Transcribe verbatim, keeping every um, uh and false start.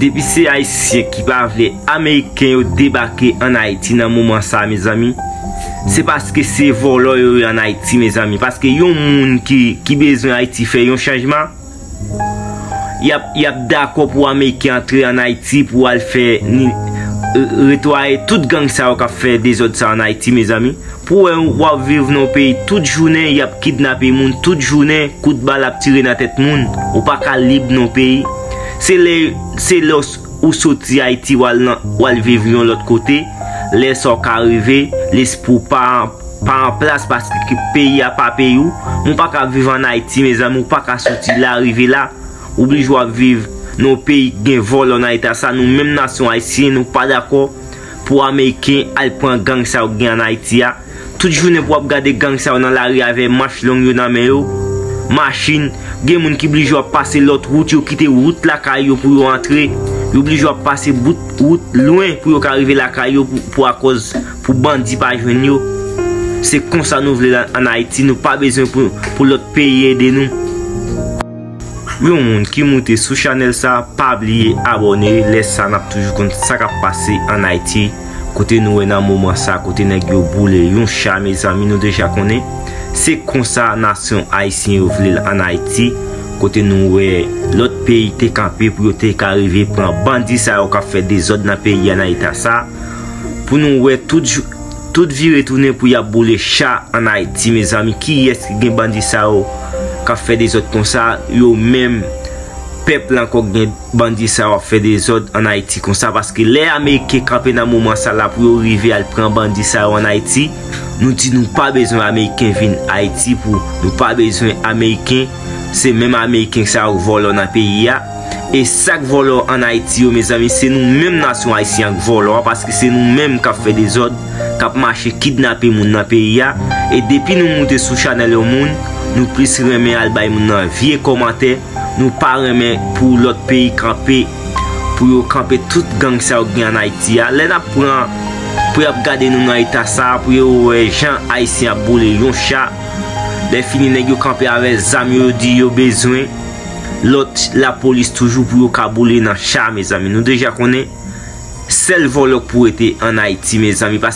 Depi se Ayisyen ki pa vle Ameriken yo debake ann Ayiti nan moman sa, mezanmi, se paske se vòlò yo ye ann Ayiti, mezanmi. Paske yon moun ki, ki bezwen Ayiti fè yon chanjman, y ap, y ap dakò pou Ameriken antre ann Ayiti pou al fè ni, e, retwaye tout gang sa yo k ap fè dezòd sa ann Ayiti, mezanmi. Pou wè w ap viv nan yon peyi tout jounen, y ap kidnape moun tout jounen, kout bal ap tire nan tèt moun. Ou pa ka lib nan yon peyi. Se lè, se lè w s-, ou soti Ayiti, w al nan, w al viv yon lòt kote. Lè sa w ka rive, lespri w pa, pa an plas paske peyi a pa peyi w. Ou pa ka viv ann Ayiti, mezanmi, ou pa ka soti la, rive la. Ou blije w ap viv nan yon peyi ki gen vòlò nan eta sa. Nou menm nasyon ayisyen, nou pa dakò pou Ameriken al pran gang sa yo k gen ann Ayiti a. Tout jounen pou w ap gade gang sa yo nan lari avè manch long yo nan men yo. Machin, gen moun ki blije w ap pase lòt wout, yo kite wout lakay yo pou yo antre. Yo blije w ap pase bout wout lwen pou yo ka rive lakay yo pou, pou akòz pou bandi pa jwenn yo. Se konsa nou vle l ann Ayiti, nou pa bezwen pou, pou lòt peyi ede nou. Yon moun ki moute sou chanèl sa, pa bliye abòne, lè sa n ap toujou konn sa k ap pase ann Ayiti, kote nou wè nan moman sa, kote nèg yo boule yon cha, mezanmi, nou deja konnen. Se konsa nasyon ayisyen yo vle l ann Ayiti, kote nou wè lòt peyi te kanpe pou yo te ka rive pran bandi sa yo k ap fè dezòd nan peyi a nan eta sa, pou nou wè tout jou, tout vire tounen pou y ap boule cha ann Ayiti, mezanmi. Kiyès ki gen bandi sa yo k ap fè dezòd konsa? Yo menm, pèp la ankò k gen bandi sa yo ap fè dezòd ann Ayiti konsa, paske lè Ameriken kanpe nan moman sa la pou yo rive al pran bandi sa yo ann Ayiti, nou di nou pa bezwen Ameriken vin Ayiti pou nou pa bezwen Ameriken. Se menm Ameriken sa yo k vòlò nan peyi a. E sa k vòlò ann Ayiti yo, mezanmi, se nou menm nasyon ayisyen an k vòlò a, paske se nou menm k ap fè dezòd, k ap mache kidnape moun nan peyi a. E depi nou moute sou chanèl yon moun, nou plis renmen al bay moun nan vye kòmantè. Nou pa renmen pou lòt peyi kanpe, pou yo kanpe tout gang sa yo k gen ann Ayiti a. Lè n ap pran, pou y ap gade nou nan eta sa, pou yo wè jan ayisyen ap boule yon cha. Lè fini, nèg yo kanpe avè zam yo, yo di yo bezwen lòt lapolis toujou pou yo ka boule nan cha, mezanmi. Nou deja konnen, sèl vòlò k pou rete ann Ayiti, mezanmi, paske